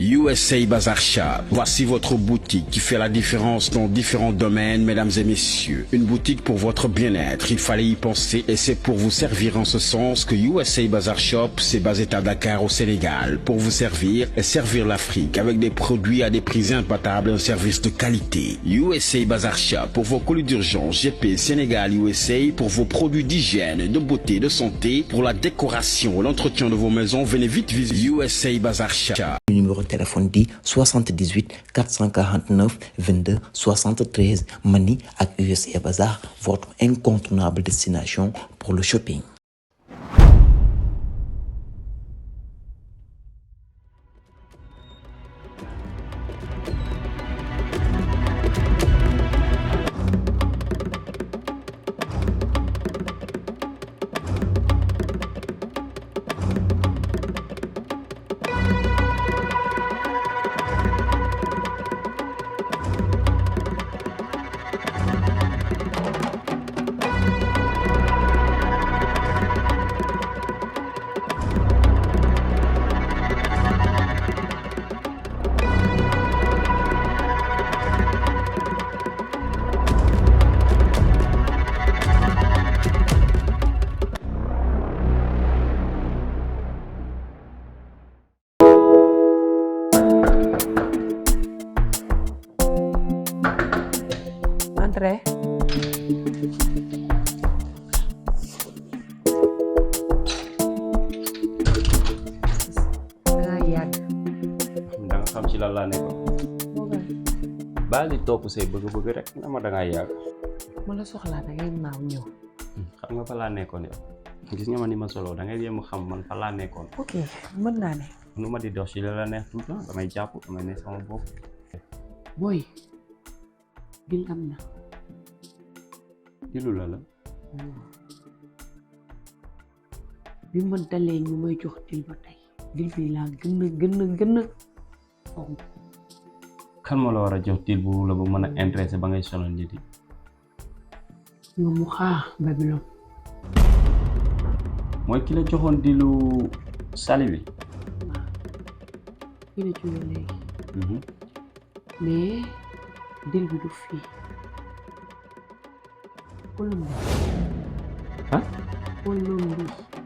USA Bazar Shop. Voici votre boutique qui fait la différence dans différents domaines, mesdames et messieurs. Une boutique pour votre bien-être. Il fallait y penser et c'est pour vous servir en ce sens que USA Bazar Shop s'est basé à Dakar au Sénégal pour vous servir et servir l'Afrique avec des produits à des prix imbattables et un service de qualité. USA Bazar Shop pour vos colis d'urgence. GP Sénégal USA pour vos produits d'hygiène, de beauté, de santé, pour la décoration et l'entretien de vos maisons. Venez vite visiter USA Bazar Shop. Numéro de téléphone dit 78 449 22 73 Mani ak USA Bazar, votre incontournable destination pour le shopping. André. Dangaa yàgg. da nga xam ci lan laa nekkoon. baal di topp say bëgg-bëgg rek na ma da ngaa yàgg. ma la soxlaa da ngay naaw ñëw. xam nga fa laa nekkoon yow gis nga ma ni ma solo da ngay jéem xam man fa laa nekkoon. ok mën naa ne. nu ma di dox ci la neex tout le temps damay jàpp damay ne sama bopp. booy. bil am na. di lu la. bi ma dalee ñu may jox dil ba tey dil bi laa gën a fonk. kan ma la war a jox dil bu la bu mën a intéressé ba ngay sonal nit yi. nga mu xaa Babylone. mooy ki la joxoon dilu sali bi. waaw kii la jóge léegi. mais dil bi du fii. Colombie. ah.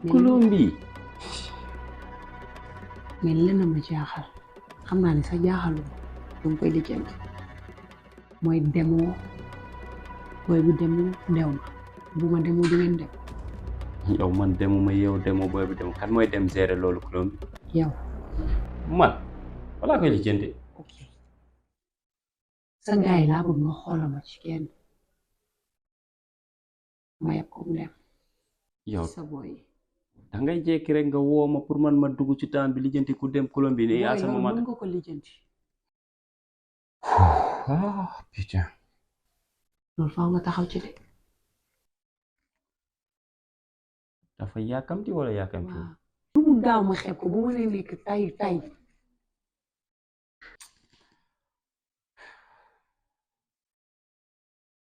Colombie. mais lenn ma jaaxal xam naa ne sax jaaxalu danga koy lijjanti mooy demoo booy bu demul ndew ma bu ma demoo du ngeen dem. yow man demuma yow demoo booy bi dem kan mooy dem gérer loolu Colombie. yow. man walaa koy lijjanti. ok sa gars yi laa bëgg nga xoolal ma ci kenn ma yeb ko mu dem. yow sa booy. da ngay jékki rek nga woo ma pour man ma dugg ci temps bi lijjanti ku dem Colombie nii à ce moment. mën nga ko lijjanti. ah putain. loolu faaw nga taxaw ci de. dafa yàkkamti wala yàkkamti. waaw lu mu gaaw ma xeeb ko bu ma nee nekk tay.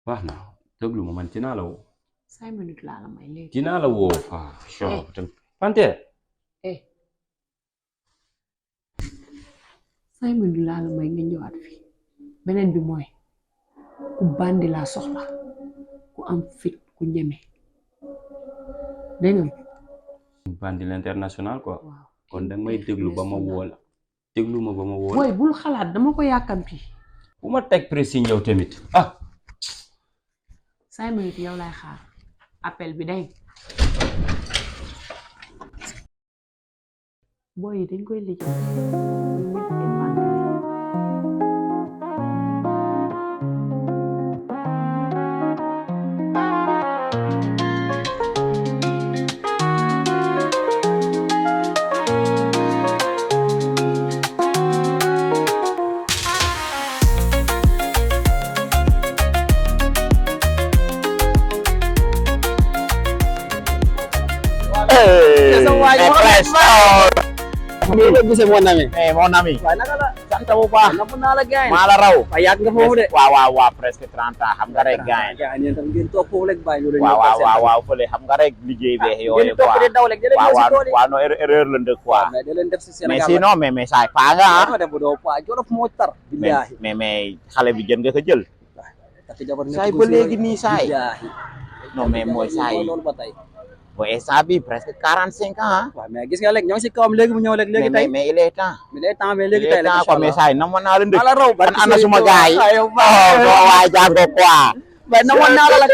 wax na déglu ma man dinaa la woo. 5 minutes laa la may léegi. dinaa la woo. Panthère. 5 minutes laa la may nga ñëwaat fii beneen bi mooy ku bandi laa soxla ku am fit ku ñeme dégg nga. bandi l'international quoi. waaw kon danga may déglu ba ma woo la. déglu ma ba ma woo la. mooy bul xalaat dama ko yàkkamti. bu ma teg pressing yow tamit ah. 5 minutes yow laay xaar appel bi day. booy yi dañ koy lijjanti. nga gisee mon ami mais mon ami waaye naka la sant bu baax napp naa la gaay maa la raw waaye yàgg nga foofu de waaw presque 30 ans xam nga rek gaay gaay ñeen tam ngeen toog foofu rek bàyyi ñu waaw fële xam nga rek liggéey bee yooyu quoi di daw rek da leen ci tool waaw non erreur la ndëkk quoi mais da leen def si mais Sénégal sinon mais saay paa nga ah def doo pa Jolof moo tar billahi mais xale bi jën nga ko jël takk jabar saay ba léegi nii saay billahi non mais mooy saay loolu ba tey bo instant bi presque 45 ans waaw mais gis nga léegi ñoo ngi si kawam léegi mu ñëw léegi tey mais il est temps mais léegi tey la quoi mais saay na mën naa la ndëkk ala raw ba ana suma gaay waay jàngo quoi mais na mën naa la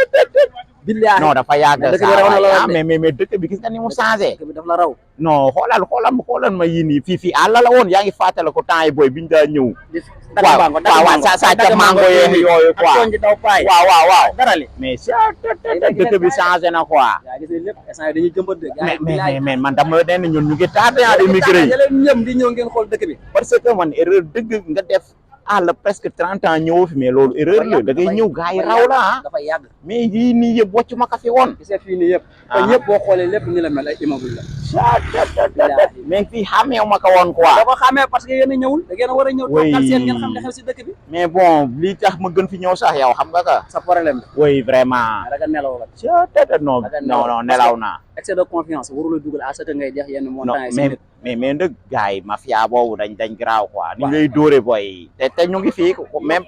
billahi non dafa yàgg dëkk bi raw na la mais dëkk bi gis nga ni mu changé dëkk bi daf la raw non xoolal ma yii nii fii àll la woon yaa ngi fàttale ko temps yi booy biñu daa ñëw waaw sa ca mango yooyu quoi waaw dara li mais dëkk bi changé na quoi yaa gis lépp instant yi dañuy jëmbat de mais man dama ne ñun ñu ngi tardé à immigré yi ñëm di ñëw ngeen xool dëkk bi parce que man erreur dëgg nga def àll presque 30 ans ñëw fi mais loolu erreur la da ngay ñëw gars yi raw la ah dafa yàgg mais yii nii yëpp wocc ma ka fi woon gisee fii nii yëpp kon yëpp boo xoolee lépp ni la mel ay immeuble la mais fii xàmmeew ma ko woon quoi da ko xàmmee parce que yéen a ñëwul da ngeen a war a ñëw toog seen ngeen xam ne xew si dëkk bi mais bon lii tax ma gën fi ñëw sax yow xam nga ka sa problème oui vraiment da nga nelaw la non nelaw naa excès de confiance warul a dugal à ce que ngay jeex yenn montagne mais ndëg gars yi mafia boobu dañ garaaw quoi ni ngay dóore boy te ñu ngi fii même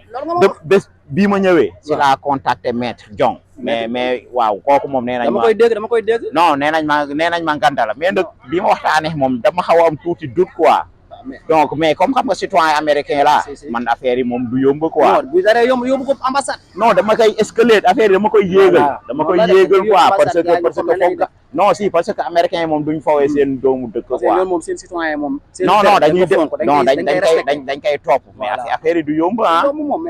bés bii ma ñëwee si la contacté maître Diong mais waaw kooku moom nee nañ dama koy dégg non nee nañ ma nganta la mais ndëg bii ma waxtaanee moom dama xaw a am tuuti doute quoi donc mais comme xam nga citoyen américain la man affaire yi moom du yomb quoi bu daree yóbbu ko ambassade non dama koy escalader affaire yi dama koy yéegal quoi parce que foog parce que américain yi moom duñ fawee seen doomu dëkk quoi moom seen citoyen moom non dañ koy topp mais affaire yi du yomb ah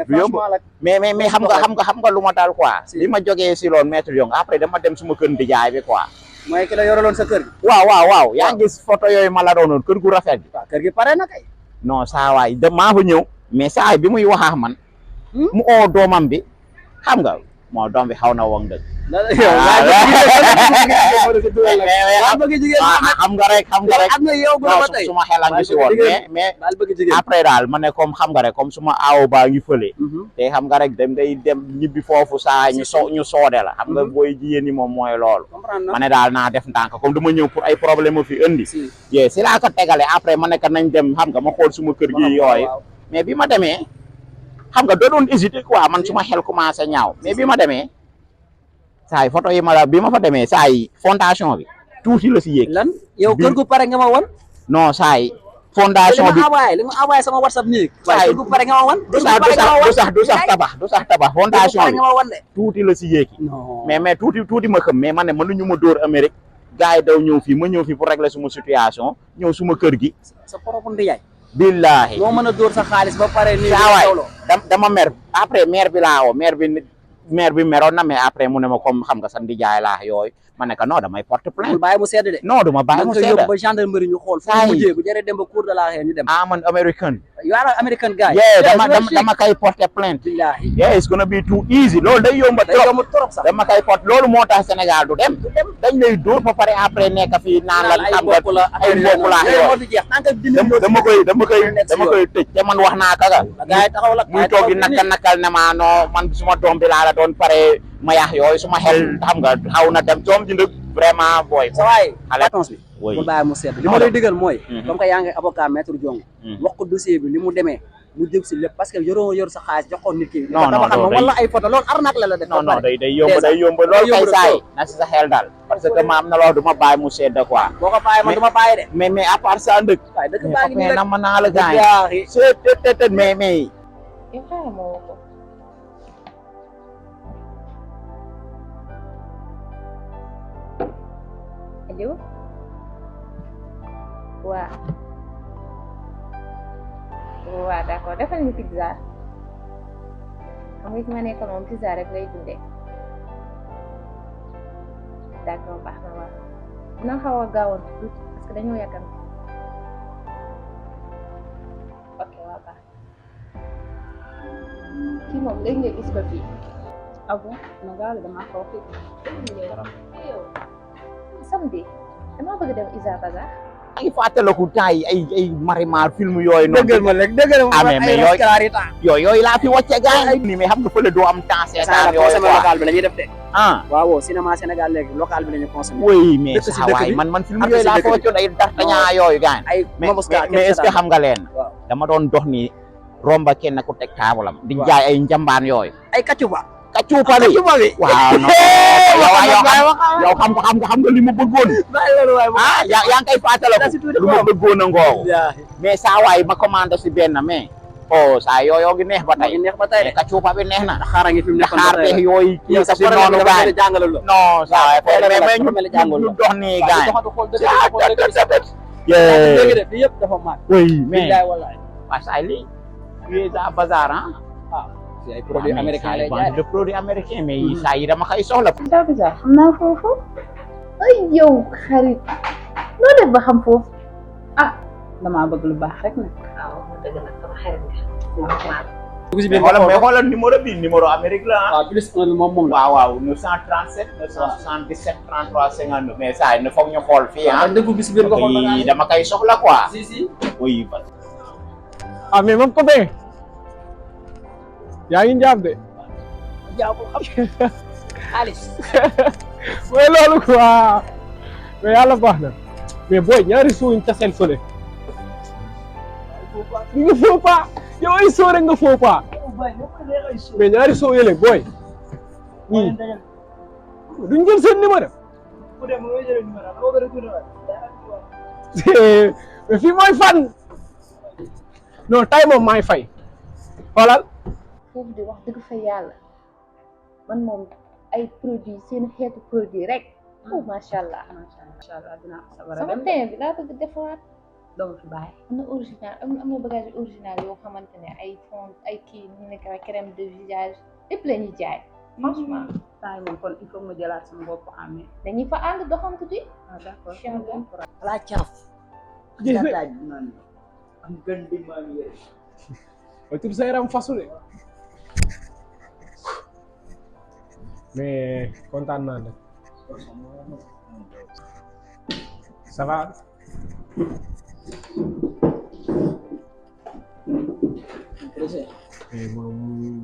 du yomb mais xam nga lu ma daal quoi li ma jógee si loon maître Yong après dama dem suma kër ndijaay bi quoi mooy ki la yoraloon sa kër gi waaw yaa ngi gis photo yooyu ma la doonoon kër gu rafet bi waaw kër gi pare na kay non saa waay maa fa ñëw mais saa bi muy waxaax man mu oo doomam bi xam nga moo doom bi xaw na woon dëgg xam nga rek suma xelam gi si woon mais après daal ma ne comme xam nga rek comme suma aawo baa ngi fële te xam nga rek day dem ñibbi foofu saa ñu soode la xam nga booy jigéen ñi moom mooy loolu ma ne daal naa def ndànk comme dama ñëw pour ay problème fi indi yee si laa ko tegale après ma ne que nañ dem xam nga ma xool suma kër gi yooyu mais bi ma demee xam nga doon hésité quoi man suma xel commencé ñaaw mais bi ma demee saa yi photo yi bi ma fa demee saa yi fondation bi tuuti la si yéeg. lan yow kër gu pare nga ma wan. non saa yi fondation bi li ma envoyé sama WhatsApp nii. waaye kër gu pare nga ma wan. du sax tabax fondation bi tuuti la si yéeg. mais tuuti ma xam mais man ne mënuñu ma dóor Amérique gars yi daw ñëw fii ma ñëw fii pour régler suma situation ñëw suma kër gi. sa propre ndiyaay. billahi moo mën a dóor sa xaalis ba pare. nii dama mer après maire bi laa woo maire bi meroon na mais après mu ne ma comme xam nga sa ndijaay laa yooyu ma ne ko non damay porte plainte. bàyyi mu sedd de. non duma bàyyi mu sedd ba gendarmerie ñu xool. fu mu mujjee bu jëree dem ba cour de la Haye ñu dem. man American. you are American guy. dama koy porte plainte. yeah it's gonna be too easy loolu day yomba trop sax dama koy porte loolu moo tax Sénégal du dem dañ lay dóor ba pare après nekk fii naan la xam nga ay mbokk laa yooyu dama koy tëj te man wax naa kaga muy toog di nakal ne ma non man suma doom bi laa la doon pare ma yaax yooyu suma xel xam nga xaw na dem doom ji ndëg vraiment booy sa waay réponse bi bu bàyyi mu sedd li ma lay digal mooy comme que yaa ngi avocat maître Diong wax ko dossier bi li mu demee mu jëm si lépp parce que yor sa xaalis jox ko nit ki non wala ay photo loolu arnaque la def non day yomb loolu kay saay na si sa xel daal parce que ma am na loolu du ma bàyyi mu sedd quoi boo ko bàyyi man du ma bàyyi de mais à part ça ndëg dëkk baa ngi nii rek na ma naa la gaañ c'est mais allo waaw d'accord defal ñu pizza xam nga fi ma nekk moom pizza rek lay dundee d'accord baax na waaw dina xaw a gaawoon tuuti parce que dañoo yàkkamti ok waaw baax kii moom léegi nga gis ba fii ah bon na gaaw dama xaw a yow samedi dama bëgg dem Isa Bazaar ngi fàttaliku temps yi ay Marimar film yooyu noonu. dëggal ma rek dëggal ma mais yooyu laa fi wàcce gars yi. nii mais xam nga fële doo am temps seetaan yooyu quoi local bi la ñuy def de. ah waaw cinéma Sénégal léegi local bi la ñuy consommé. oui mais saa waay man film yooyu laa fa wàccoon ay dartañaa yooyu gars ay mais est-ce que xam nga leen. dama doon dox ni romba kenn ku teg taabalam. di jaay ay njambaan yooyu. ay kacuba. kacupa bi waaw non yow xam nga li ma bëggoon. yaa ngi koy fàttaliku lu ma bëggoon a ngoogu. mais saa waay ma commandé si benn mais. saa yooyu ngi neex ba tey. mais kacupa bi neex na. xaaral ngi fi mu nekkoon xaar beex yooyu kii si noonu gaay non saa waay mais ñu dox nii gaay. yëpp dafa màgg. oui mais waa saa lii. USA Bazar ah. ay produits américains lay jaay de produits américains mais yi saa yi dama xay soxla. Issa Bizarre xam naa foofu ay yow xarit loo def ba xam foofu damaa bëgg lu baax rek nag. waaw dëgg nag sama xarit nga. mais xoolal numéro bi numéro Amérique la ah. waaw plus 1 moom la. waaw 937 977 33 59 mais saa yi ne foog ñu xool fii ah. dama koy soxla quoi. si. oui. mais moom copain yaa ngi njaam de. jaabu xam Alice. mooy loolu quoi mais yàlla baax na mais booy ñaari soo ñu taseel fële. nga faux pas yow ay soo rek nga faux pas mais ñaari soo yële booy. duñ jël seen numéro. mais fii mooy fan. non tay moom maay fay xoolal. foofu di wax dëgg fa yàlla man moom ay produits seen xeetu produit rek macha allah dinaa ko sabara sama teint bi laa bëgg defaraat doomu fi bàyyi. am na original am na bagage original yoo xamante ne ay fond ay kii nu nekk crème de visage lépp la ñuy jaay franchement saa yi moom kon il faut ma jëlaat sama bopp amee. dañuy fa ànd doxantu ji d'accord ala caaf. jërëjëf am gën di maa ngi yore. ba tur sa yaram fasu de mais kontaan naa nag ça va.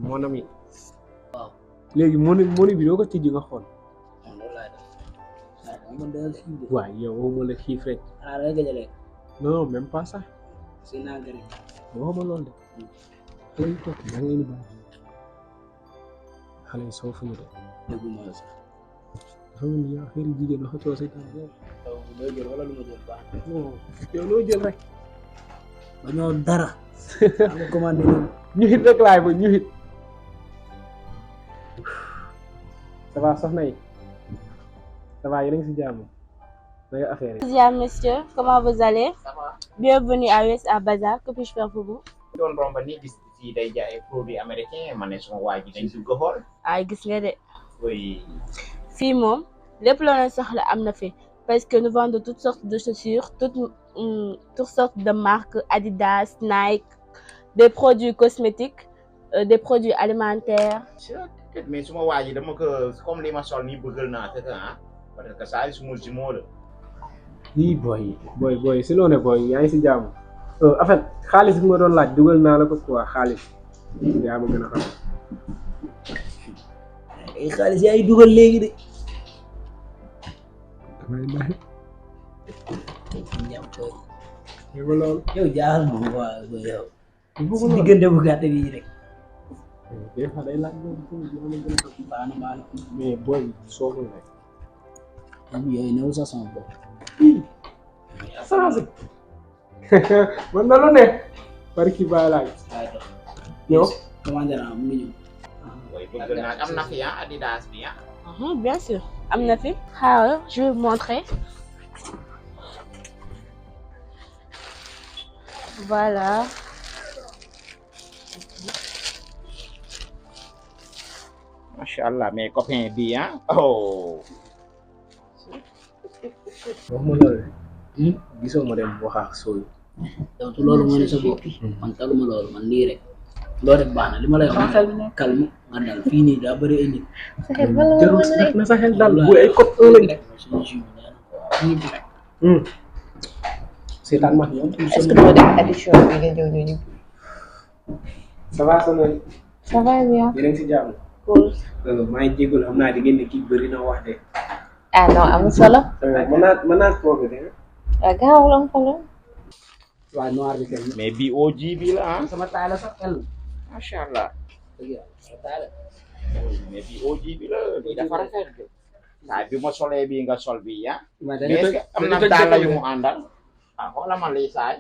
mon ami. waaw léegi moni bi doo ko tijji nga xool. loolu laay def. man de xiif de. waaw yow waxuma la xiif rek. xanaa da nga gëj a lekk. non même pas ça. si naa gëri. waxuma loolu de. xale yi toog da nga leen di bàyyi. xale yi soofuñu de. dégguma la sax. dafa mel ni affaire yi jigéen dafa toog say tànk yow. loo jël wala lu ma jël baax. non yow loo jël rek. ba ñoo dara. am nga commandé ñu hit rek laay ba ñu hit. ça va soxna yi. ça va yéen a ngi si jàmm. naka affaire yi. Bonjour monsieur, comment vous allez? Bienvenue à USA Bazar, que puis-je faire pour vous? doon romba ni gis fii day jaay produit américain ma ne suma waa ji dañ dugg xool. ay gis nga de. oui. fii moom lépp loo leen soxla am na fi parce que nous vendons toutes sortes de chaussures toutes sortes de marques Adidas, Nike, des produits cosmétiques, des produits alimentaires. mais suma waa ji dama ko comme li ma sol nii bëggal naa te ah parce que saa yi suma jumeau la. ii boy si loo ne boy yaa ngi si jàmm. en fait xaalis bi ma doon laaj dugal naa la ko quoi xaalis yaa ma gën a xam. ay xaalis yaa ngi dugal léegi de. damay laaj. ñam tooy. yow loolu. yow jaaxal ma waa yow. si diggante bu gàtt bi rek. des fois day laaj loolu yaa ma gën a xam. baax na mais boy sooful rek. yooyu néew sa sama bopp. changé. man na lu ne. bari kii bàyyi laaj. waaye dox. yow. commandé naa mu ngi ñëw. oui bëgg naa am na fi ah Adidas bi ah. Bien sûr, am na fi. xaaral je vais vous montrer. Voilà. macha allah mais copain bi ah oh. wax ma loolu. gisoo ma dem wax ak sooy. donc loolu moo ne sa bopp. man taluma loolu man lii rek. loo def baax na li ma lay wax. calme nga dal fii nii daa bëri ay nit. jarul na sa xel daal bu ay code 1 lañ. seetaan ma ñoom. est-ce que doo def addition bi nga ñëw ñu ñibbi. ça va soxna yi. ça va bien. yéen a ngi si jàmm. cool. maa ngi jégalu xam naa di ngeen ne kii bëri na wax de. ah non amul solo. mën naa toog de. waaw gaaw la am solo. waaw noir bi kenn. mais bi OG bi la ah. sama taay la sax el. macha allah. dëgg yàlla sama taay la. mais bi OG bi la bi dafa rafet de. waaye bi ma solee bii nga sol bii ah. mais mais est-ce que am na daal yu mu àndal. ah xoolal ma lii saay.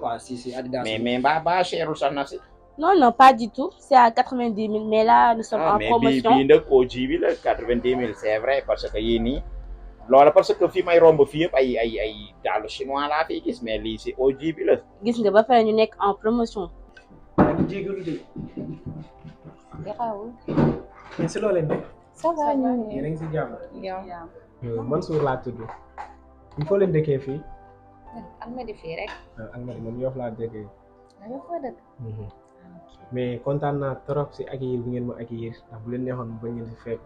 waaw si Adidas. mais mbaa cherul sax na si. Non, non, pas du tout. C'est à 90 000. Mais là, nous sommes en promotion. mais bii nag OG bi la 90 000 c'est vrai parce que yii nii. loola parce que fii may romb fii yëpp ay dàllu chinois laa fi gis mais lii si OG bi la. gis nga ba pare ñu nekk en promotion. maa ngi jégalu de. garaawul. mais si loo leen de. ça va ñu yéen a ngi si jàmm. yow. Mansour laa tudd. il faut leen dëkkee fii. Almadi fii rek. Almadi man Yoff laa dëkkee. nga fa dëkk. mais kontaan naa trop si accueillir bi ngeen ma accueillir ndax bu leen neexoon ba ngeen si fekk.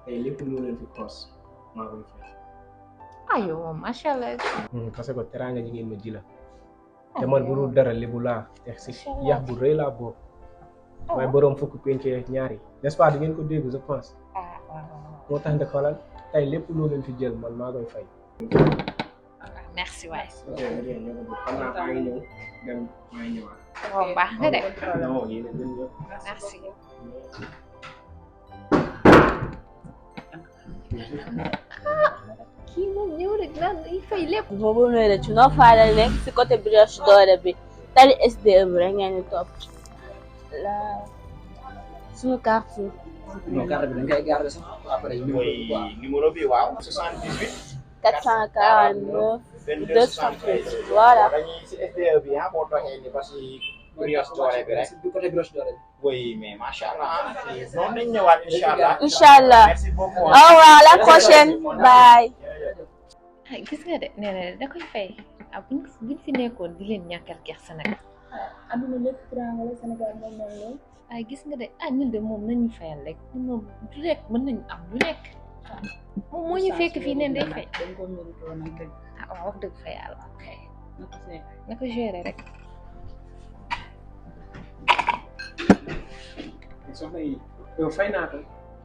tey lépp lu leen fi poos maa ngi fay. aywa moom macha allah. parce que teraanga ji ngeen ma ji la. te man bu dul dara lébu laa te si yax bu rëy laa bokk. waaye borom fukk pencee ñaari n'est-ce pas di ngeen ko dégg je pense. moo tax nga xoolal tey lépp loo leen fi jël man maa koy fay. merci waay. ok xam naa maa ngi ñëw dem maa ngi ñëwaat. waaw baax na de. non yéen a gën ñëw. merci. kii moom ñëw rek naan day fay lépp. boobu noonu la ci noo faale nekk si côté brioche dorée bi tali SDE bi rek ngeen di topp la suñu carte. non carte bi dañ koy garder sax après. numéro bi waaw 78. 449 213 voilà. dañuy si SDE bi ah boo doxee ni ba si brioche dorée bi rek. du côté brioche dorée bi. oui mais macha allah noonu lañ ñëwaat incha allah. incha allah merci beaucoup. au revoir à la prochaine bye. gis nga de nee na da koy fay ah buñ fi nekkoon di leen ñàkkal kersa nag. adduna lépp teraanga la Sénégal moom mel noonu. ay gis nga de ñun de moom nañu fayal rek ñun moom du rek mën nañu am lu nekk moom moo ñu fekk fii neen day fay. ah waaw wax dëgg fa yàlla. na ko gérer rek. soxna yi yow fay naa ko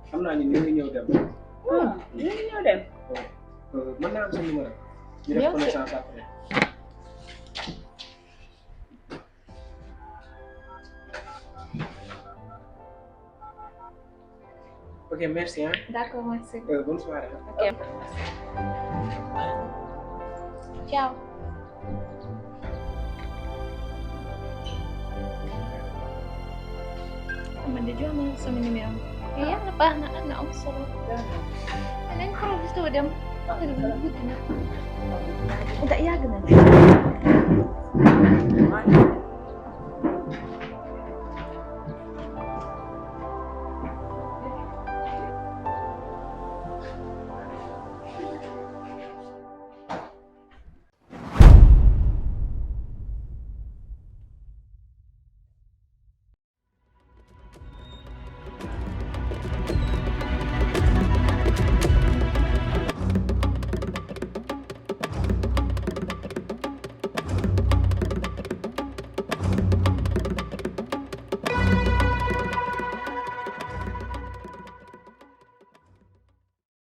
xam naa ni ñu ngi ñëw dem. ñu ngi ñëw dem. mën naa am sa numéro. ñu def connaissance après. ok merci hein. d'accord merci. Bonne soirée. ok. ciao. man de jox na sama numéro. yàlla baax na am na am solo. nañ ko dem. guddi na. yàgg na.